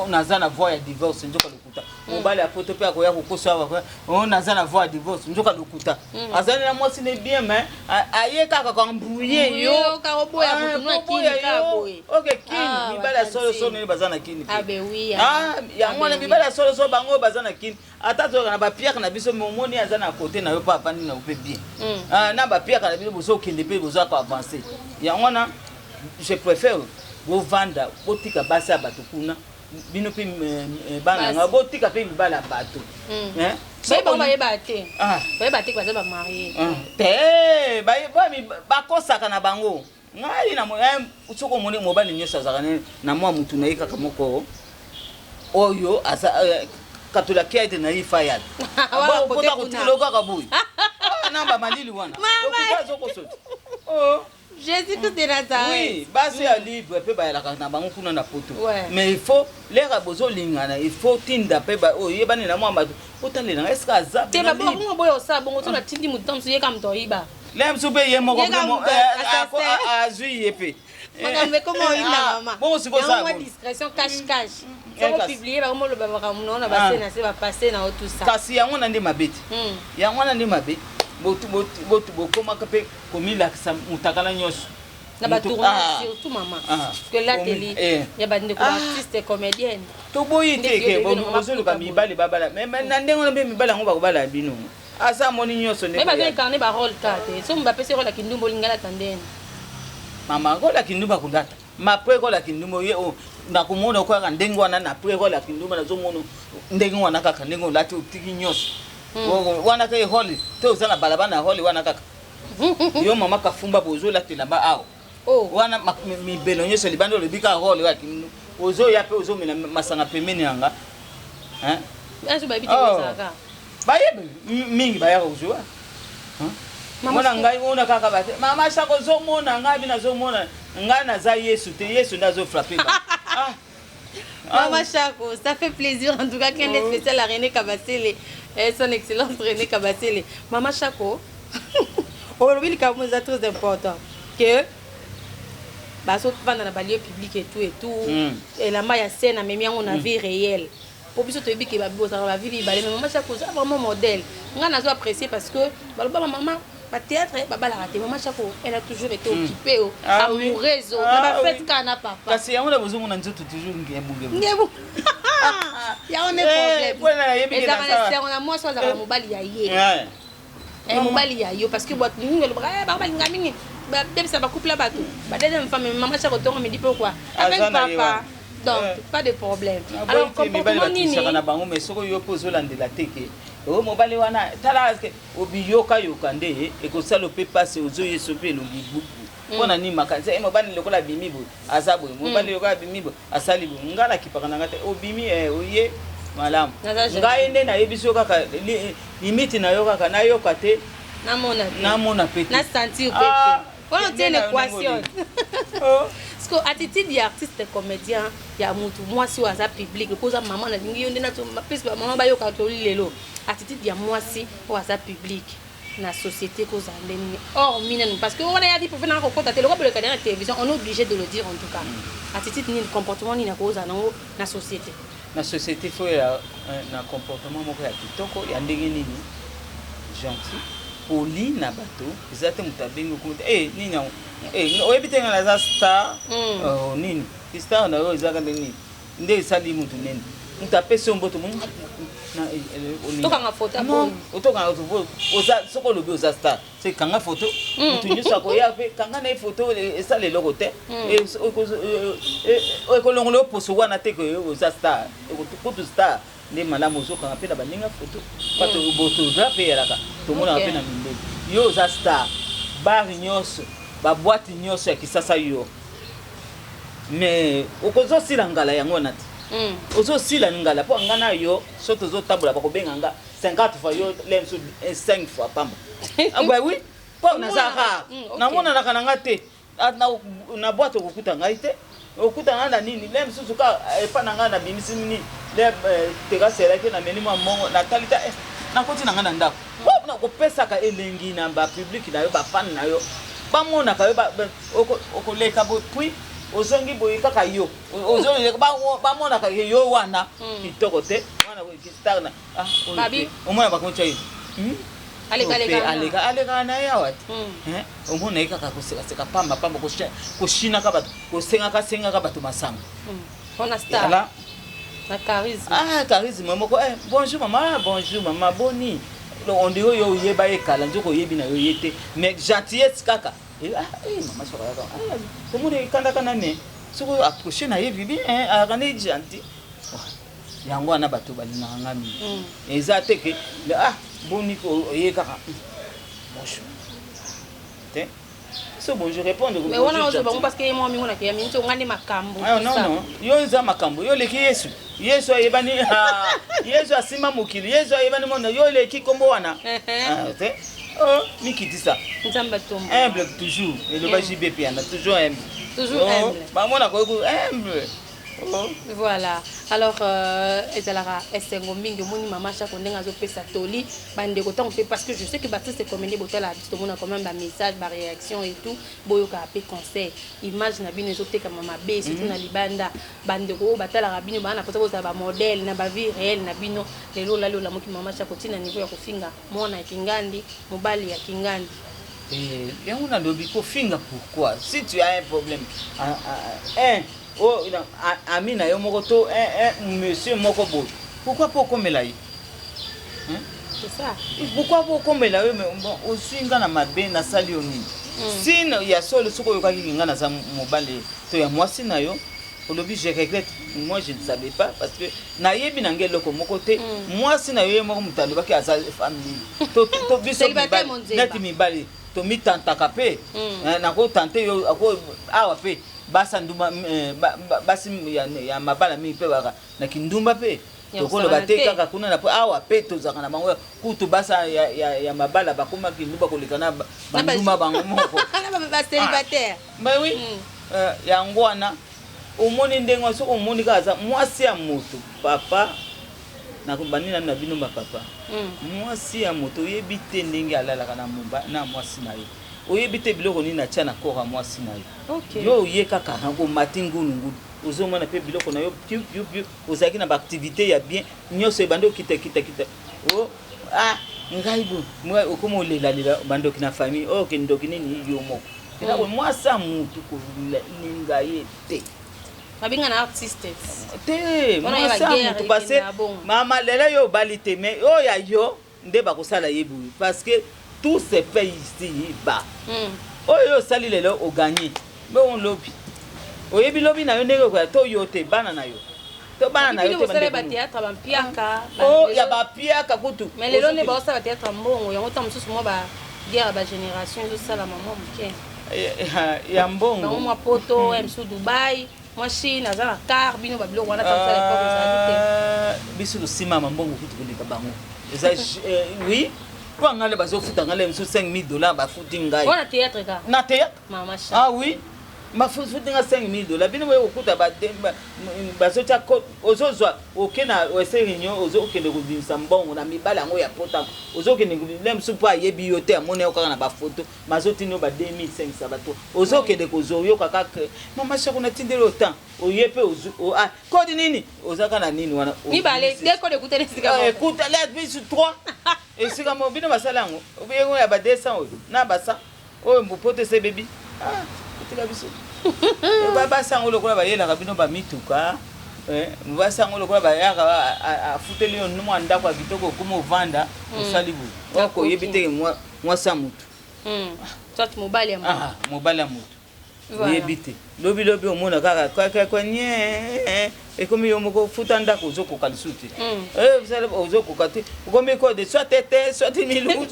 naza na voie ya divorce." Nzoka lokuta. Mobali ya poto mpe akoya kokosa yo: "Oyo naza na voie ya divorce." Nzoka lokuta. Azali na mwasi ne bien, mais aye kaka koembrouiller yo. Yo, kaka oboya Ah, motu no akini koboya kaka yo. boye. Ok, kini Ah, mibali ya batanzi. solosolo nini baza na kini te. Ah, ben oui. Ah, yango wana. Ah, ben oui. Mibali ya solosolo, bango oyo baza na kini, ata tozalaka na bapiaka na biso, mais omoni aza na kote na yo mpe avandi na yo mpe bien. Ah, na bapiaka na biso bozokende mpe boza koavance. Yango wana je préfère bovanda, botika basi ya bato kuna, bino mpe bana Basi. nga, botika mpe mibali ya bato. Hein? Baye bango bayeba te. Ah. Bayeba te baza bamarie. Ah, te, bakosaka na bango. Ngai na soki omoni mobali nyonso azalaka na mwa mutu na ye kaka moko oyo aza katolaki ete na ye fayal. Wana kote pota kuna. kotikela kaka boye. Ah, na bamalili wana. Lokuta azokosoti. Oh. Jésus Christ de Nazareth. Oui, basi ya libre mpe bayalaka na bango kuna na poto. Mais il faut lera bozolingana, il faut tinda mpe oyo oyebani na mwa bato, otalelanga est ce que aza te na babongo libre. bongo boye, osala bongo so natindi motu mosusu, ye kaka moto oyiba. Le mosusu mpe ye moko. Ye kaka moto assassin. Azwi ye mpe. Makambo ekoma oyinda. Ah, Mama, bongo sikoyo yango osala mwa bongo. discrétion, cache cache. Eh, Soko kasi. publie, bango moloba makambo nao na base na se bapasse na yo, tout ça. Kasi yango wana nde mabe te. Yango wana nde mabe. Botu bokomaka mpe komilakisa mutakala nyonso. Na batournage, surtout mama, Ah. que lateli ya bandeko baartiste comédienne. Toboyi te Ndeti ke yo toyebi na mama bozoluka Puta boye. mibali babala, mais na ndenge wana mpe mibali yango bakobala bino, aza amoni nyonso nde Me bazo koya. incarne barole kaka te. So bapesi role ya kindumba, olinga lata ndeni? Mama, kolaki ndumba kolata mapre, kolaki ndumba ye nakomona okoyaka ndenge wana na pre role ya kindumba, nazomona ndenge wana kaka ndenge olati, otiki nyonso wana kaka role te. Oza na balabala na role wana kaka yo mama kafumba boye, ozolatela ba awa Oh. wana mibelo nyonso libanda, olobi kaka role ya kindumba, ozoya mpe ozomela masanga pembeni yanga. Hein? Aso bayebi te. Oh. Ozalaka Bayebi mingi, bayaka kozwa. Mama, Mona ngai ona kaka bate mama sako, ozomona ngai, bino azomona ngai, naza Yesu te, Yesu nde azofrappe. Ah. Mama Chako, ça fait plaisir en tout cas, qu'un Oh. spécial à René Kabasele, eh, son excellence René Kabasele. Mama Chako, aujourd'hui, le cas c'est très important que bazovanda na balieu public et tout et tout. Elamba ya scène amemi yango na vie réelle, po biso toyebi ke bozalaka bavie mibale. Mais mama Chako oza vraiment modèle, ngai nazo apprécier parce que baloba bamama bathéâtre babalaka te. Mama Chako, elle a toujours été occupée o Ah oui. amoureuse o Ah na bafete oui. kaka na papa. Kasi yango na bozomona nzoto toujours ngebu. Ngebu, yango nde Eh, problème. mpona nayebi ke Ezalaka na esengo na mwasi oyo azalaka Eh. mobali ya ye. Eh, mobali ya yo, parce que bato mingi balobaka, eh, bango balinga mingi babebisa bacouple ya bato badeuxième femme. Mama Chako, tongo midi pokwa avec Aza na ye papa, wana. donc Eh. pas de problème. Alors mibali comportement nini? batisaka na bango, mais soki yo mpe ozolandela te ke oyo mobali wana, tala ke obiyokayoka nde ekosala mpe mpasi, ozoyeso mpe elongi bubu mpo na nini makanisi e mobali lokola abimi boye aza boye, mobali lokola abimi boye asali boye. Ngai nakipaka na ngai te. Obimi oye malamu. Naza gentil. Ngai nde nayebi so kaka limite na yo kaka nayoka te. Namona te. Namona pe te. Na sentir pe Ah, te wana otie nde na yo ndenge l'équation. olingi. Oh. Parce que attitude ya artiste comédien ya mutu mwasi oyo aza public, okoza mama, nalingi yo nde plus bamama bayoka toli lelo, attitude ya mwasi oyo aza public na société kozala nde nini, hormis nanu, parce que wana ya vie privée nanga kokota te, loko boleka na télévision, on est obligé de le dire. En tout cas, attitude nini, comportement nini akozala nango na société? Na société, faut ya na comportement moko ya kitoko. Ya ndenge nini? Gentil, poli na bato. Eza te moto abengi okoma te: "Eh, nini yango? Eh, oyebi te nga naza star?" Oh, nini star na yo? Ezaka ndenge nini nde esali motu nini? Moto apesi yo mboto. Tokanga photo. Non, otokanga photo. Oza, soki olobi oza star, se kanga photo. Motu nyonso akoya mpe kanga na ye photo, esala eloko te, ekolongola yo poso wana te ke oza star. Kutu star nde malamu ozokanga mpe na baninga photo. Bato photographe eyalaka, tomonaka mpe na mindele. Yo oza star, bar nyonso, baboîte nyonso ya Kisasa yo, mais okozosila ngala yango wana te. Ozosila ngala mpo nga na yo so tozotambola, bakobenga nga 50 fois, yo le mosusu 5 fois pamba. Ah, bah oui, mpo naza rare. Namonanaka na nga te. Ah, na boîte okokuta ngai te, okuta ngai na nini le mosusu ka epa na ngai, nabimisi nini le terrasse elaki, nameli mwa mbongo, natali ta, nakoti na ngai na ndako. Po kopesaka elengi na bapublic na yo, bafans na yo bamonaka yo, okoleka boye, puis ozongi boye kaka yo ozoleka, bamonaka ye yo wana kitoko te wana star na, ah, oyo Babi. te. Omona bakotia ye. Aleka-leka. Aleka alekaka na ye awa te. Hein? Omona ye kaka kosekaseka pamba pamba, koshinaka bato, kosengaka sengaka bato masanga. Mpona star Yala. na charisme. Ah, charisme moko. Eh, bonjour mama. Ah, bonjour mama, boni? On dirait oyo oyeba ye kala, nzoka oyebi na yo ye te, mais gentillesse kaka. Eh, ah, eh, mama soka yaka, ah, komona ekandaka nani soki approche na ye bibi ayaka ne gentil. Oh, yango wana bato balingaka nga mingi. Eza te ke ah, boni ko oye kaka bonjour te, so bonjour, répondre. Mais wana ozo bango parce que ye mwa mingo na keya mingi onga nde makambo. Ah, non non, yo eza makambo, yo oleki Yesu. Yesu ayebani. Ah, Yesu asimba mokili, Yesu ayebani mona, yo oleki nkombo wana. Ah, te. Oh, mikitisa. Nzambe atombo. Humble toujours, eloba JB Piana, toujours humble. Toujours. Oh, humble. Bamona koyeku humble. Oh. Voilà, alors ezalaka esengo mingi omoni mama Chako ndenge azopesa toli bandeko ntango mpe, parce que je sais que baartiste comédien botala biso, tomona quand même bamessage, baréaction et tout. Boyokaka mpe conseil. Image na bino ezotekama mabe, surtout na libanda. Bandeko oyo batalaka bino baa na mposa bozala bamodèle na bavie réelle na bino. Lelo olali, olamuki, mama Chako, ntina niveau ya kofinga mwana ya kingandi, mobali ya kingandi. Eh, yango nalobi kofinga pourquoi? Si tu as un problème, ah, ah, un oh, ami na yo moko to un monsieur moko boye, pourquoi mpo okomela ye? Hein? C'est ça. Pourquoi mpo okomela yo? Mais bon, ozwi nga na mabe, nasali yo nini? Si ya solo, soki oyokaki nga naza mobali to ya mwasi na yo, olobi: "Je regrette, moi je ne savais pas", parce que nayebi na ngai eloko moko te. Mwasi na yo ye moko moto alobaki aza femme nini to biso. Célibataire. Mibali Monzemba. Neti mibali tomitantaka mpe. Eh, nakotante yo awa mpe basa ndumba, eh, basi ya mabala mingi mpe baka na kindumba mpe. Ya tokoloba kosakana te te. Kaka kuna na awa mpe tozalaka na bango. Kutu basa ya mabala bakóma kindumba koleka na bandumba bango moko. Na bacélibataire. Mais oui. Yango wana omoni ndenge wana, soki omoni kaka aza mwasi ya moto, papa bandi nanu na bino bapapa. Mwasi ya moto, oyebi te ndenge alalaka na mwasi na ye, oyebi te biloko nini atya na corps ya mwasi na ye. Yo oye kaka omati ngulungulu, ozomona mpe biloko na yo piu piu piu, ozalaki na baactivité ya bien nyonso, ebandi okita kita kita, o ah, ngai bo ngai, okoma olelalela bandoki na famille oyo. Ke ndoki nini? Yo moko. Eza boye, mwasi ya mutu kolinga ye te. Babenga na artiste. Te. Wana ya Mwasi ya baguerre mutu parce ekendaka bongo. Mama, lelo yo obali te, mais oyo ya yo nde bakosala ye boye, parce que tout se fait ici bas. Oyo osali lelo, ogagner bongo lobi, oyebi lobi na yo ndenge okoya to yo te, bana na yo to bana na yo bino te. bosala bandeko. Bathéâtre bampiaka. Oh, ya bapiaka kutu. Mais lelo nde baosala théâtre mbongo yango, ntango mosusu mwa baguerre ya bagénération ezosalama mwa moke. Ya bango mbongo. Mwa poto ya mosusu, Dubai, mwa Chine, aza na car. Bino babiloko wana ntango osala époque ezalaki te. Biso tosimama mbongo kutu koleka bango. Eza oui, mpo ngai nde bazofuta ngai le mosusu 5000 dollars, bafuti ngai. Wana théâtre kaka? Na théâtre. Mama Cha. Ah oui. Bafuti nga 5000 dollars. Bino boye kokuta bazotia, ozozwa, oke na Western Union, ozokende kobimisa mbongo na mibali yango ya pota. Ozokende le mosusu mpo ayebi yo te, amoni yo kaka na bafoto, mazotina yo ba 2500. Bato ozokende kozwa, oyoka kaka mama Shako, natindeli yo temps, oye mpe kode nini, ozaka na nini wana. Mibale de code ekutani esika moko. Ekuta biso 3 esika moko. Bino basala yango obiyengo ya ba 200 oyo na basa oyo mbupoto ese ebebi. Etika biso basi yango lokola bayelaka bino bamituka, basi yango lokola bayaka, afuteli yo mwa ndako ya kitoko, okoma ovanda, osali boye, oko oyebi te mwasi ya motu. Soit mobali ya motu. Mobali ya motu, oyebi te. Lobi lobi omona kaka kakakwa nye, ekomi yo moko futa ndako, ozokoka lisusu te, ozokoka te, okomi code soit ete soit milu,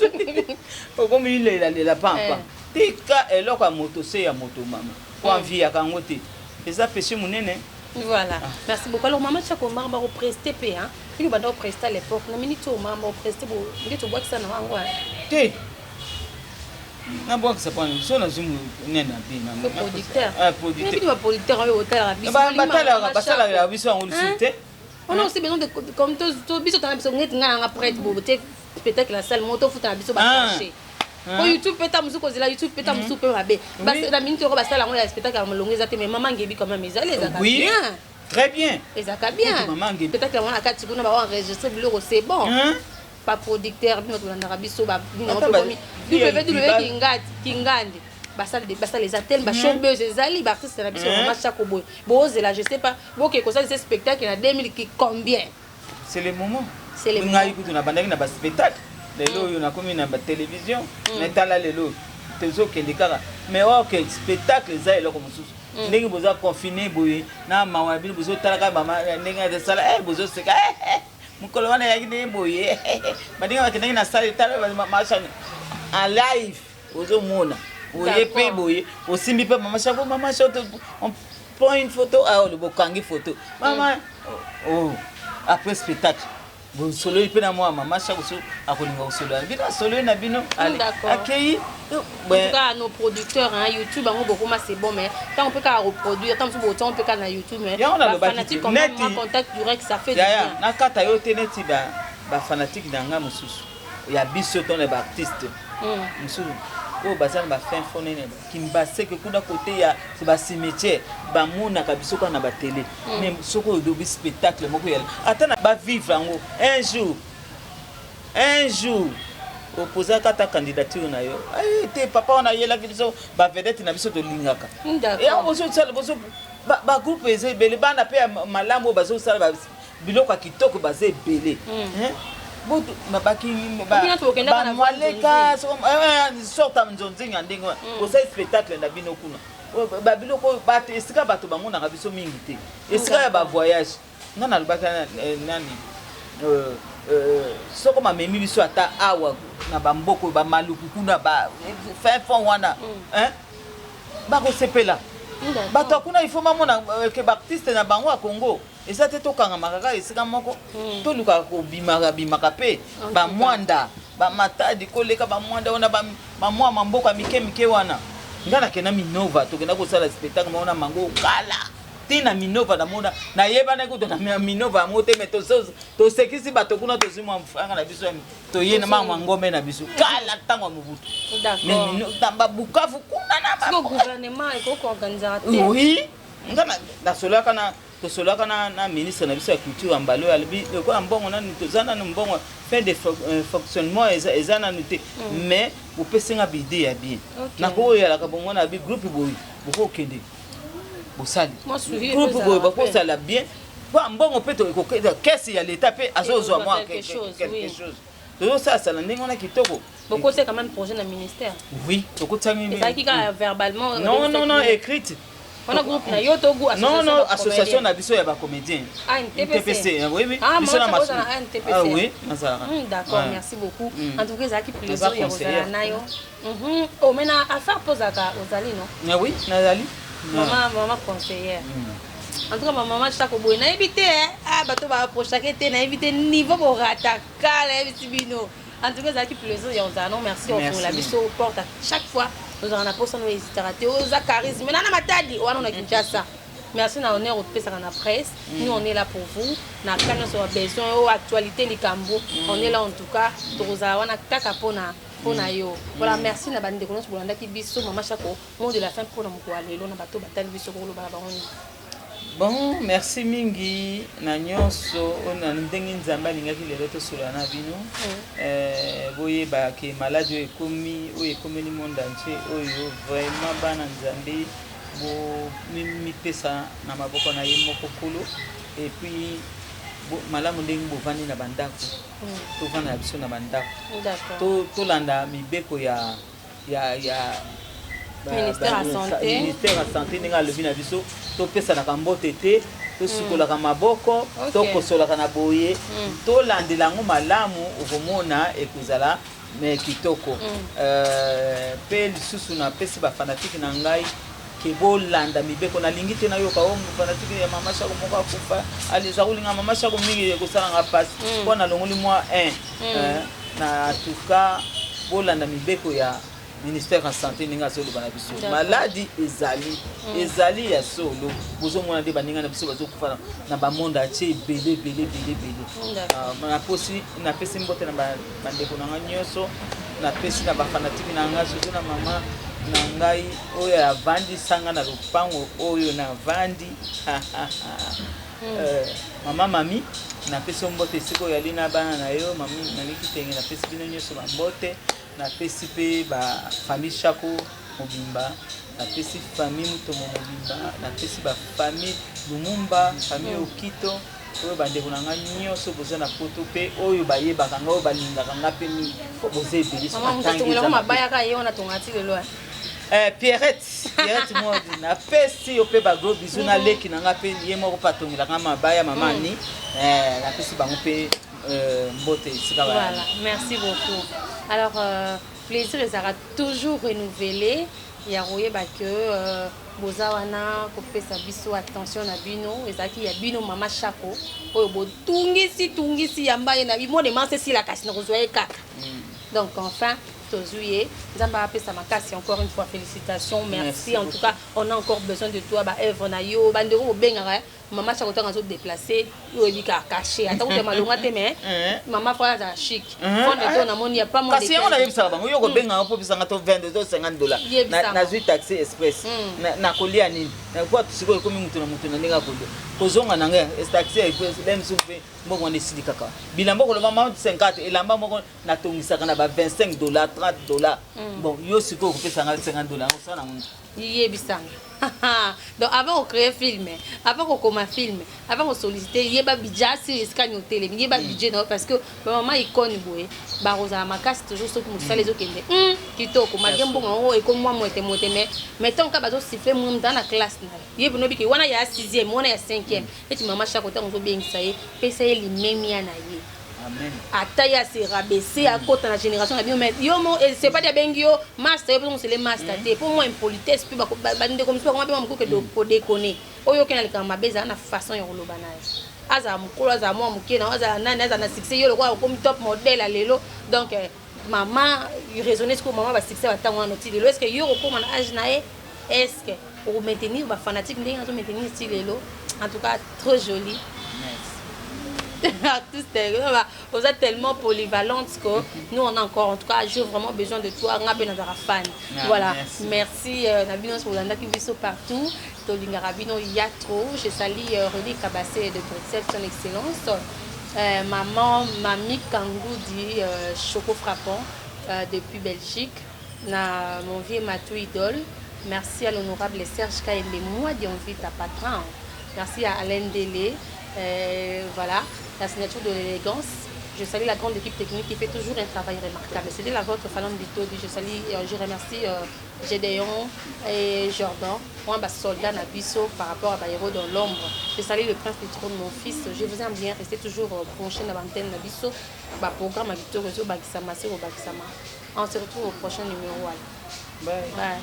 okomi lelalela pampa. Tika eloko ya moto se ya moto, mama, po enviaka yango te, eza péché monene. Voilà, merci beaucoup. Alors mama Chako, mama opreste mpe, hein, bino banda opreste à l'époque, na minute oyo mama opreste nde tobwakisa na wango? Te, nabwakisa mpona so nazwi nene na bino. Producteur, baproducteur oyo otalaka biso. Batalaka, basalaka biso yango lisusu te. On a aussi besoin de comme to biso tana biso neti nga nanga prête bo te spectacle na salle moko, tofuta na biso bacachet po YouTube mpe ta mosusu kozela YouTube mpe ta mosusu mpe mabe. Na minute oko basala yango ya spectacle ya molongo eza te, mais mama ngebi quand même ezali, ezalaka bien. Très bien. Ezalaka bien. Spectacle yango na kati kuna bao enregistre biloko, c'est bon. Baproducteur, bino tolandaka biso, www kingandi, basala eza telema, bashowbuzz ezali, baartiste na biso, mama Chako boye bozela, je sais pas, boke kosalisa spectacle na 2000 combien. C'est le moment. C'est le Ngai kutu nabandaki na baspectacle, lelo oyo nakomi na batélévision. Mais tala lelo tozokende kaka, mais ok, spectacle eza eloko mosusu. Ndenge boza confiné boye na mawa ya bino, bozotalaka ndenge azosala, bozoseka. Mokolo wana eyaki ndenge boye, bandenge bakendaki na sale, tala masha en live, ozomona oye mpe boye, osimbi mpe mama Shako, mama Shako, on prend une photo, ah, olobi okangi photo mama. Oh, après spectacle bosololi mpe na mwa mama Shako, so akolinga kosolola bino, asololi na bino, akei. En tout cas, nos producteurs, hein, YouTube bango bokoma, c'est bon, mais tant on peut kaka reproduire, tant mosusu botia mpe kaka na YouTube, mais bafanatique comme moi, contact direct, ça fait du bien. Nakata yo te, neti bafanatique na nga mosusu ya biso to na baartiste mosusu oyo baza na bafin fond nene Kimbaseke kuna, kote ya bacimetière, bamonaka biso kaka na batele. Mais soki odobi spectacle moko ya ata na bavivre yango un jour, un jour opozaka ata candidature na yo te, papa wana ayelaki biso bavedette na biso tolingaka yango. Bozosala bagroupe eza ebele, bana mpe ya malamu oyo bazosala biloko ya kitoko baza ebele. Bamwaleka sorte ya nzonzinga ndenge wana, bosali spectacle na bino kuna, babiloko oyo bato, esika bato bamonaka biso mingi te, esika ya bavoyage. Nga nalobaki nani, soko bamemi biso ata awa na bamboka oyo, bamaluku kuna, fin fond wana, bakosepela bato ya kuna. Il faut bamona ke baartiste na bango ya Congo eza te tokangamaka kaka esika moko, tolukaka kobimaka bimaka mpe bamwanda, bamatadi, koleka bamwanda wana, bamwa mamboka mike mike wana. Nga nakenda Minova, tokenda kosala spectacle moko na mango kala ntina Minova. Namona nayebanaki kutu na Minova yango te, mais tosekisi bato kuna, tozwi mwa franga na biso, toye na mwa ngombe na biso kala ntango ya Mobutu, na babukavu kuna na gouvernement ekoki. Oui, nga nasolaka na tosolaka na ministre na biso ya culture ya mbala oyo, alobi lokola mbongo nanu toza nanu, mbongo fin de fonctionnement eza nanu te, mais bopesinga baidée ya bien. Nakoyalaka bongo na bi groupe boye, bokokende bosali groupe boye, bakosala bien po mbongo mpe caisse ya leta mpe azozwa mwa quelque chose. Tozosalasala ndenge wana kitoko. Bokoti quand même projet na ministère? Oui, tokotisaki. Ezalaki kaka verbalement? Non, non, non, écrite. Wana groupe na yo to Non, non, association na biso ya bacomédien. ANTPC. Oui. Ah, biso na ANTPC. Ah oui, nazalaka. D'accord, merci beaucoup. En tout cas, ezalaki plaisir ya kozala na yo. Oh, mais na affaire mpo ozalaka, ozali no? Oui, nazali. Mama, mama conseillère. En tout cas, mama Chako boye, nayebi te, ah, bato baapprochake te, nayebi te niveau borataka, nayebisi bino. En tout cas, ezalaki plaisir ya kozala no. Merci ofongola biso porte à chaque fois. Tozalaka na posa no hésitaka te. Oza charisme na na Matadi wana na Kinshasa. Merci na honneur opesaka na presse. Nous, on est là pour vous. Na cas nyonso ya besoin oyo actualité likambo, on est là en tout cas. Tokozala wana kaka mpona yo. Voilà, merci na bandeko nyonso bolandaki biso. Mama Chako, mot de la fin mpona mokolo ya lelo na bato batali biso, koloba na bango nini? Bon, merci mingi na nyonso oyo na ndenge Nzambe alingaki lelo tosolola na bino. Boyeba ke maladi oyo ekomi, oyo ekomeli monde entier oyo, vraiment bana Nzambe, bomipesa na maboko na ye moko Kolo. Et puis malamu ndenge bovandi na bandako, tovanda na biso na bandako, tolanda mibeko ya Ministère ya Santé. Ministère ya Santé ndenge alobi na biso, topesanaka mbote te, tosukolaka maboko, tokosolaka na boye, tolandela yango malamu, okomona ekozala me kitoko. Mpe lisusu napesi bafanatiques na ngai ke bolanda mibeko. Nalingi te nayoka o fanatique ya Mama Shako moko akufa, eza kolinga Mama Shako mingi, ekosalanga mpasi mpo nalongoli mwa 1 na. En tout cas, bolanda mibeko ya ministère ya Santé ndenge azoloba na biso. Maladi ezali, ezali ya solo. Bozomona nde baninga na biso bazokufa na bamonde atie ebele ebele ebele ebele. Naposi, napesi mbote na bandeko na ngai nyonso, napesi na bafanatiques na ngai, surtout na mama na ngai oyo avandisanga na lopango oyo navandi, mama Mami, napesi yo mbote esika oyo ali na bana na yo, mami Mami Kitenge. Napesi bino nyonso bambote. Napesi mpe bafamille Shako mobimba, napesi famille Mutomo mobimba, napesi bafamille Lumumba, famille Okito oyo, bandeko na ngai nyonso boza na Poto mpe oyo bayebaka ngai, oyo balingaka ngai mpe mingi, po boza ebele. Mabayaka ye wana tonga ti lelo. Pierrette, Pierrette Modi, napesi yo mpe bagros bisous. Naleki na ngai mpe ye moko mpe atongelaka mabaya, mama Ani, napesi bango mpe mbote esika. Voilà, merci beaucoup. Alors plaisir ezalaka toujours renouvelé ya koyeba ke boza wana kopesa biso attention na bino. Ezalaki ya bino Mama Shako oyo botungisi tungisi yamba ye na mois de mars esila, kasi na kozwa ye kaka. Donc enfin tozwi ye. Nzambe apesa makasi. Encore une fois, félicitations, merci, merci. En tout cas, on a encore besoin de toi, baœuvre na yo. Bandeko bobengaka Mama Shako ntango azodéplace, oyebi kaka caché ata kuta malonga te, mais mama fo azala chic. Fonde to namoni ya pas. Kasi yango nayebisaka bango, yo kobengaka mpo pesanga to 22 to 50 dollar, nazwi taxi express, nakolia nini? Po sikoyo ekomi mutu na mutu na ndenge akolia. Kozonga na ngai taxi express le mosusu mpe mbongo wana esili kaka. Bilamba koloba ma 50, elamba moko natongisaka na ba 25 dollar, 30 dollar. Bon, yo sikoyo kopesanga 50 dollar, osala nango? Yebisanga. Donc avant kocréer film, avant kokoma film, avant kosollicite, yeba budget asi esika nini otelemi, yeba budget na yo, parce que bamama icône boye bakozala makasi toujours. Soki mosala ezokende kitoko malgré mbongo yango ekomi mwa mwete mwete, mais ntango kaka bazosiffle mwa mutu na classe na ye, ye bino biki wana ya 6e, wana ya 5e, neti Mama Shako, ntango ozobengisa ye, pesa ye limemia na ye. Ata ye ase rabaisser, akota na génération na bino, mais yo mo c'est pas di abengi yo master, yo mpe mosele master te, mpo mwa impolitesse mpe bandeko mosusu bakoma mpe mwa mokoke kodekone. Oyo okende na likambo mabe, ezala na façon ya koloba na ye. Azala mokolo, azala mwa moke na, azala nani, azala na succès, yo lokola okomi top modèle ya lelo. Donc mama raisonne sikoyo, mama basuccès batango wana ti lelo, est ce que yo kokóma na age na ye, est ce que okomaintenir bafanatiques ndenge azomaintenir ti lelo? En tout cas, trop joli artiste, oza tellement polyvalente que nous, on a encore, en tout cas j'ai vraiment besoin de toi, nga mpe nazaka fan. Voilà, merci na bino nyonso bolandaki biso partout. Tolingaka bino ya trop. Je salue René Kabassé de Bruxelles, son excellence, maman Mami Kangoudi, Choco Frappant depuis Belgique, na mon vieux Matou Idole. Merci à l'honorable Serge Kaembe moi Dianvita patron. Merci à Alain Délé, voilà, la signature de l'élégance. Je salue la grande équipe technique qui fait toujours un travail remarquable. C'était la vôtre, Falon Bitodi. Je salue, je remercie Gédéon et Jordan, moi, bah, soldat na biso par rapport à Héros dans l'ombre. Je salue le prince du trône, mon fils. Je vous aime bien. Restez toujours branchés dans l'antenne na biso. Bah, programme à Victor Réseau, Bakisama, c'est Bakisama. On se retrouve au prochain numéro. Bye. Bye.